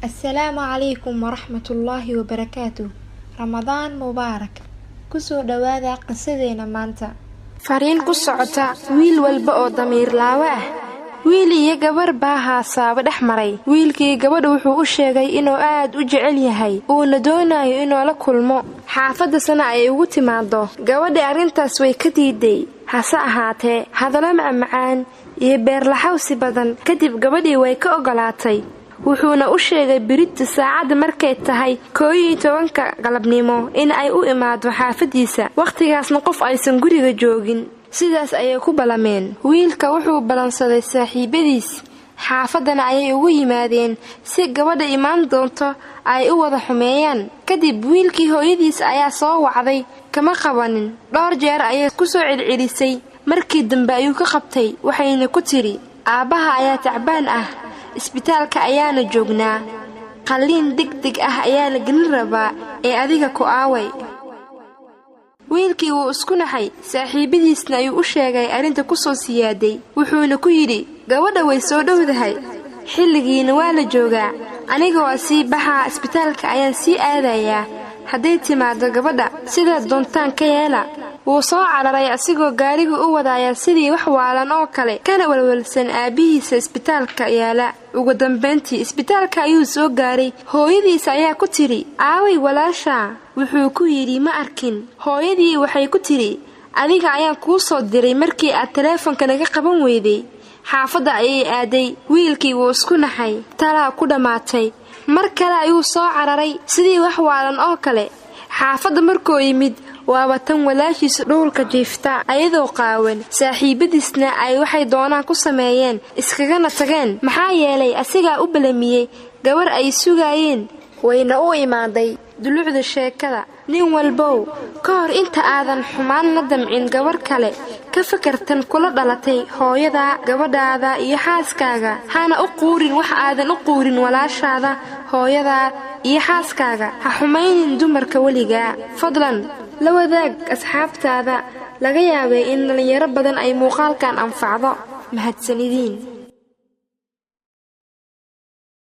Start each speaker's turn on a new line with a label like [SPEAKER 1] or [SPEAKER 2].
[SPEAKER 1] Assalaamu calaykum waraxmatullaahi wabarakaatuh. Ramadaan mubaarak. Kusoo dhawaada qisadeena maanta. Fariin ku socota wiil walba oo damiir laawe ah. Wiil iyo gabar baa haasaabo dhex maray. Wiilkii gabadha wuxuu u sheegay inuu aad u jecel yahay, uuna doonayo inuu la kulmo, xaafadasana ay ugu timaado. Gabadhi arrintaas way ka diiday, hase ahaatee hadallo macmacaan iyo beerlaxawsi badan kadib gabadhii way ka ogolaatay. Wuxuuna u sheegay birita saacadda markay tahay 11-ka galabnimo in ay u imaado xaafadiisa, wakhtigaasna qof aysan guriga joogin. Sidaas ayay ku ballameen. Wiilka wuxuu ballansaday saaxiibadiis, xaafaddana ayay ugu yimaadeen si gabadha imaan doonto ay u wada xumeeyaan. Kadib wiilkii hooyadiis ayaa soo wacday, kama qabanin. Dhowr jeer ayay ku soo celcelisay. Markii dambe ayuu ka qabtay, waxayna ku tidhi: "Aabbaha ayaa tacbaan ah, isbitaalka ayaana joognaa, qalliin degdeg ah ayaa la gelin rabaa, ee adiga ku aaway?" Wiilkii wuu isku naxay, saaxiibadiisna ayuu u sheegay arrinta ku soo siyaaday. Wuxuuna ku yidhi: "Gabadha way soo dhowdahay, xilligiina waa la joogaa. Aniga waa sii baxaa, isbitaalka ayaan sii aadayaa. Hadday timaado gabadha, sidaad doontaan ka yeela." Wuu soo cararay asigoo gaariga u wadaaya sidii wax waalan oo kale, kana walwalsan aabbihiisa isbitaalka yaala. Ugu dambayntii isbitaalka ayuu soo gaaray. Hooyadiis ayaa ku tidhi: "Aaway walaashaa?" Wuxuu ku yidhi: "Ma arkin." Hooyadii waxay ku tidhi: "Adiga ayaan kuu soo diray markii aad taleefonka naga qaban weyday. Xaafadda ayay aaday." Wiilkii wuu isku naxay, talaa ku dhammaatay. Mar kale ayuu soo cararay sidii wax waalan oo kale. Xaafadda markuu yimid, waaba tan walaashiisa dhulka jiifta ayadoo qaawan, saaxiibadiisna ay waxay doonaan ku sameeyeen, iskagana tageen, maxaa yeelay asigaa u balamiyey gabar ay sugaayeen, wayna u imaaday. Dulucda sheekada: nin walbow, ka hor inta aadan xumaan la damcin gabar kale, ka fakartan kula dhalatay, hooyada, gabadhaada iyo xaaskaaga. Hana u quurin wax aadan u quurin walaashaada, hooyada iyo xaaskaaga. Ha xumaynin dumarka weligaa. Fadlan la wadaag asxaabtaada, laga yaabay in dhallinyaro badan ay muuqaalkan anfacdo. Mahadsanidiin.